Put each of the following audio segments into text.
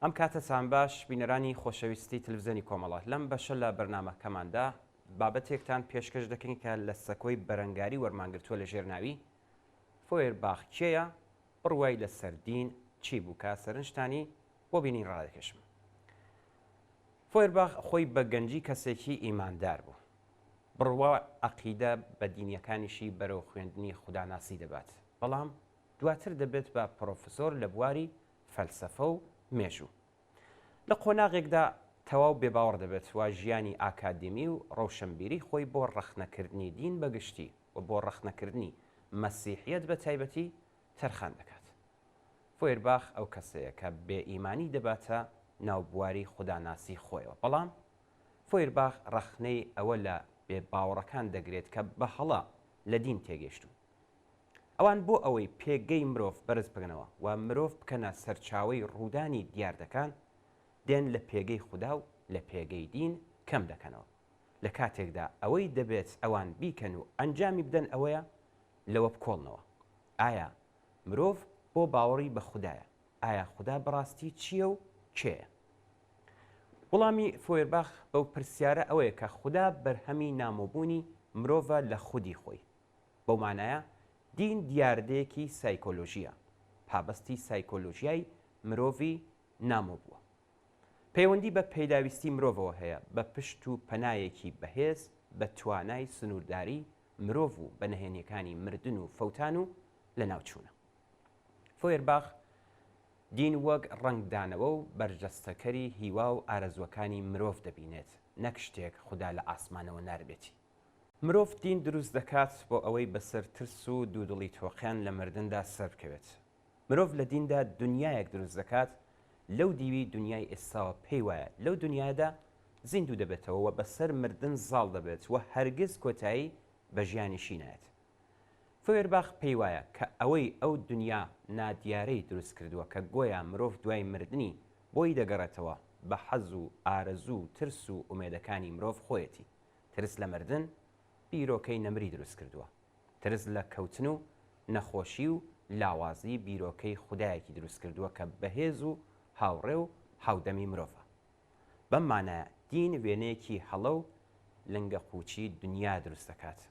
ئەم کاتەتان باش بینەرانی خۆشەویستی تەلەفزیۆنی کۆمەڵە، لەم بەشە لە بەرنامەکەماندا بابەتێکتان پێشکەش دەکەین کە لە سەکۆی بەرەنگاری وەرمانگرتووە لە ژێر ناوی، فۆیرباخ کێیە؟ بڕوای لەسەر دین چی بوو؟ کە سەرنجتانی بۆ بینین ڕادەکێشم. فۆیرباخ خۆی بە گەنجی کەسێکی ئیماندار بوو. بڕوا عەقیدە بە دینیەکانیشی بەرەو خوێندنی خوداناسی دەبات، بەڵام دواتر دەبێت بە پڕۆفسۆر لە بواری فەلسەفە و مێژوو. لە قۆناغێکدا تەواو بێباوەڕ دەبێت و ژیانی ئاکادیمی و ڕەوشەنبیری خۆی بۆ ڕەخنەکردنی دین بە گشتی و بۆ ڕەخنەکردنی مەسیحیەت بە تایبەتی تەرخان دەکات. فۆیرباخ ئەو کەسەیە کە بێ ئیمانی دەباتە ناو بواری خوداناسی خۆیەوە، بەڵام فۆیرباخ ڕەخنەی ئەوە لە بێ باوەڕەکان دەگرێت کە بە هەڵە لە دین تێگەیشتوون. ئەوان بۆ ئەوەی پێگەی مرۆڤ بەرز بکەنەوە و مرۆڤ بکەنە سەرچاوەی ڕوودانی دیاردەکان، دێن لە پێگەی خودا و لە پێگەی دین کەم دەکەنەوە. لە کاتێکدا ئەوەی دەبێت ئەوان بیکەن و ئەنجامی بدەن ئەوەیە لەوە بکۆڵنەوە ئایا مرۆڤ بۆ باوەڕی بە خودایە؟ ئایا خودا بەڕاستی چییە و کێیە؟ وڵامی فۆیرباخ بەو پرسیارە ئەوەیە کە خودا بەرهەمی نامۆبوونی مرۆڤە لە خودی خۆی. بەو مانایە دین دیاردەیەکی سایکۆلۆژییە، پابەستی سایکۆلۆژیای مرۆڤی نامۆ بووە. پەیوەندی بە پێداویستی مرۆڤەوە هەیە، بە پشت و پەنایەکی بەهێز بە توانای سنوورداری مرۆڤ و بە نهێنیەکانی مردن و فەوتان و لەناوچوونە. فۆیرباخ دین وەک ڕەنگدانەوە و بەرجەستەکەری هیوا و ئارەزووەکانی مرۆڤ دەبینێت، نەک شتێک خودا لە ئاسمانەوە ناربێتی. مرۆڤ دین دروست دەکات بۆ ئەوەی بەسەر ترس و دوودڵی تۆقیان لە مردندا سەربکەوێت. مرۆڤ لە دیندا دونیایەک دروست دەکات لەو دیوی دونیای ئێستاوە پێی وایە لەو دونیایەدا زیندوو دەبێتەوە و بەسەر مردن زاڵ دەبێت و هەرگیز کۆتایی بە ژیانیشی نایەت. فوێرباخ پێی وایە کە ئەوەی ئەو دونیا نادیارەی دروست کردووە کە گۆیا مرۆڤ دوای مردنی بۆی دەگەڕێتەوە بە حەز و ئارەزوو و ترس و ئومێدەکانی مرۆڤ خۆیەتی. ترس لە مردن بیرۆکەی نەمری دروست کردووە. ترس لە کەوتن و نەخۆشی و لاوازی بیرۆکەی خودایەکی دروست کردووە کە بەهێز و هاوڕێ و هاودەمی مرۆڤە. بەم مانایە دین وێنەیەکی هەڵە و لنگە قوچی دنیا دروست دەکات.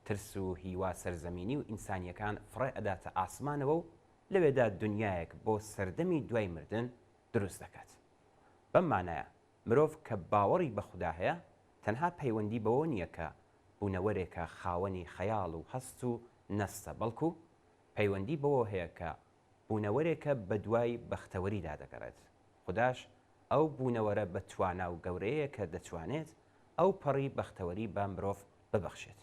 ترس و هیوا سەرزەمینی و ئینسانییەکان فڕێ ئەداتە ئاسمانەوە و لەوێدا دنیایەک بۆ سەردەمی دوای مردن دروست دەکات. بەم مانایە مرۆڤ کە باوەڕی بە خودا هەیە، تەنها پەیوەندی بەوە نییە کە بوونەوەرێکە خاوەنی خەیاڵ و هەست و نەستە، بەڵکو پەیوەندی بەوەوە هەیە کە بوونەوەرێکە بەدوای بەختەوەریدا دەگەڕێت. خوداش ئەو بوونەوەرە بە توانا و گەورەیەیە کە دەتوانێت ئەوپەڕی بەختەوەری بە مرۆڤ ببەخشێت.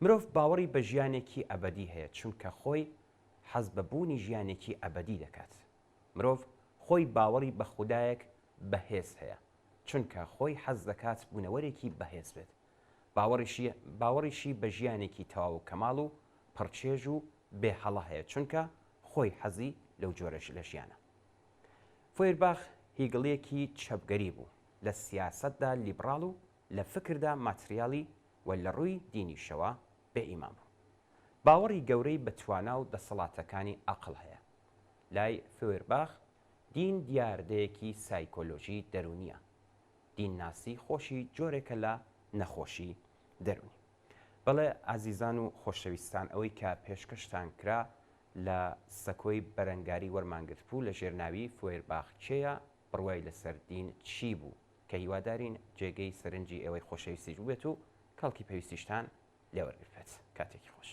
مرۆڤ باوەڕی بە ژیانێکی ئەبەدی هەیە، چونکە خۆی حەز بە بوونی ژیانێکی ئەبەدی دەکات. مرۆڤ خۆی باوەڕی بە خودایەک بەهێز هەیە، چونکە خۆی حەز دەکات بوونەوەرێکی بەهێز بێت. باوەڕیشی باوەڕیشی بە ژیانێکی تەواو و کەماڵ و پڕ چێژ و بێ هەڵە هەیە، چونکە خۆی حەزی لەو جۆرە لە ژیانە. فۆیرباخ هیگڵییەکی چەپگەری بوو، لە سیاسەتدا لیبڕاڵ و لە فکردا ماتریالی و لە ڕووی دینیشەوە بێ ئیمان بوو. باوەڕی گەورەی بە توانا و دەسەڵاتەکانی ئەقڵ هەیە. لای فوێرباخ دین دیاردەیەکی سایکۆلۆژی دەروونییە. دینناسی خۆشی جۆرێکە لە نەخۆشی دەروونی. بەڵێ ئازیزان و خۆشەویستان ئەوەی کە پێشکەشتان کرا لە سەکۆی بەرەنگاری وەرمانگرتبوو لە ژێر ناوی فوێرباخ کێیە بڕوای لەسەر دین چی بوو کە هیوادارین جێگەی سەرنجی ئێوەی خۆشەویستیش بووبێت و کەڵکی پێویستیشتان لێ وەرگرتبێت. کاتێکی خۆش.